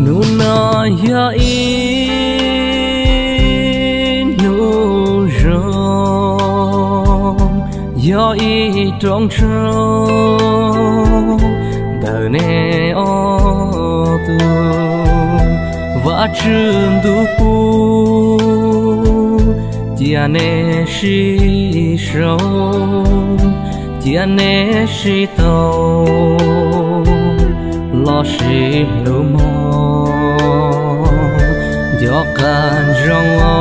Hnub no yog ib hnub zoo, yog ib rooj ntxhoo ntawm nej ob tug. Vajtswv ntuj pub cia nej sib sau, cia nej sib tau los sib hlub mog, nco qab zoo os.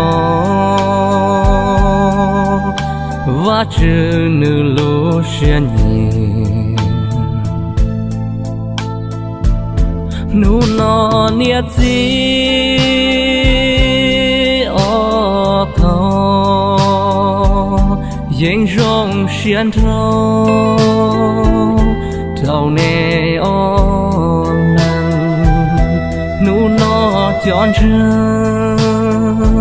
Vajtswv nws lub siab nyiam. Hnub no niam txiv ob tog yeej zoo siab nrho rau nej ob leeg. Hnub no cov ntseeg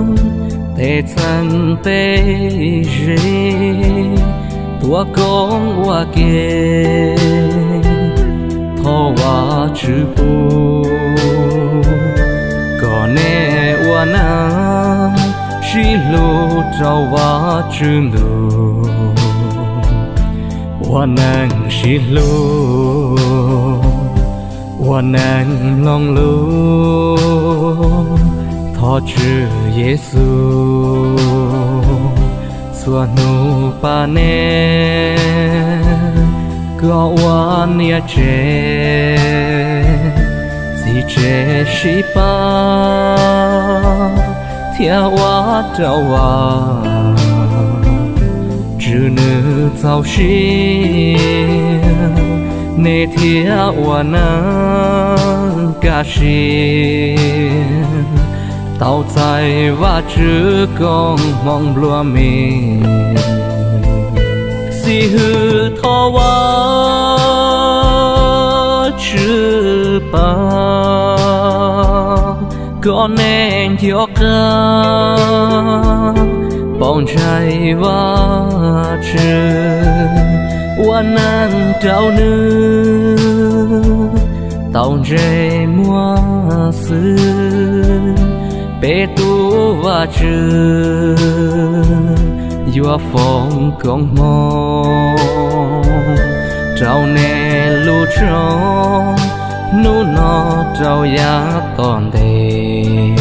tej txheej tej ze tuav koob ua ke, thov Vajtswv pub kom nej ua neeg sib hlub rau Vajtswv ntuj, ua neeg sib hlub, ua neeg mloog lus thov Tswv Yexus txhua hnub pab nej, kom ua niam tsev txiv tsev sib pab, thiab ua rau Vajtswv nws txaus siab, nej thiaj ua neeg kaj siab, tau txais Vajtswv koob hmoov nplua mias. Xib hwb thov Vajtswv pab kom nej nco qab paub ntshai Vajtswv, ua neeg rau nws tau ntsej muag xwb. Peb tus Vajtswv yuav foom koob hmoov rau nej lub tshoob hnub no rau yav tom ntej.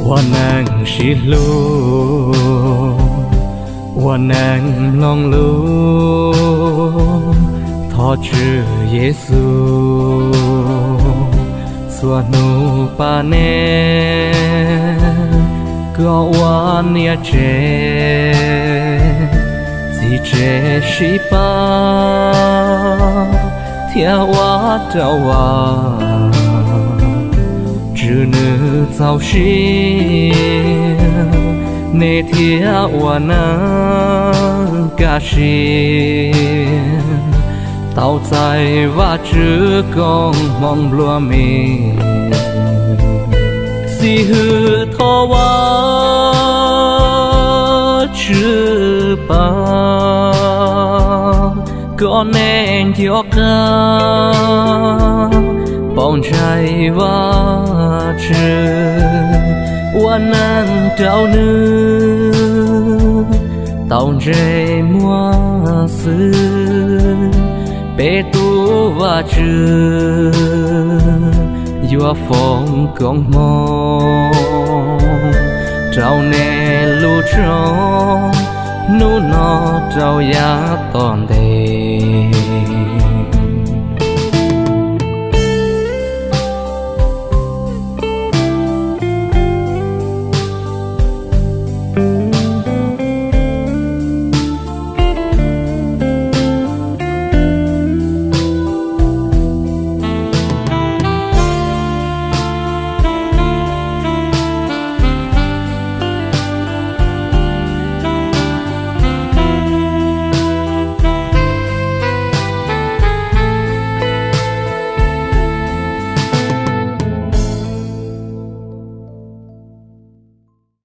Ua neeg sib hlub, ua neeg mloog lus thov Tswv Yexus txhua hnub pab nej, kom ua niam tsev txiv tsev sib pab, thiab ua rau Vajtswv nws txaus siab, nej thiaj ua neeg kaj siab, tau txais Vajtswv koob hmoov nplua mias. Xib hwb thov Vajtswv pab kom nej nco qab paub ntshai Vajtswv, Ua neej rau nws tau ntsej muag xwb, peb tus Vajtswv yuav foom koob hmoov rau nej lub roog hnub no rau yav tom ntej.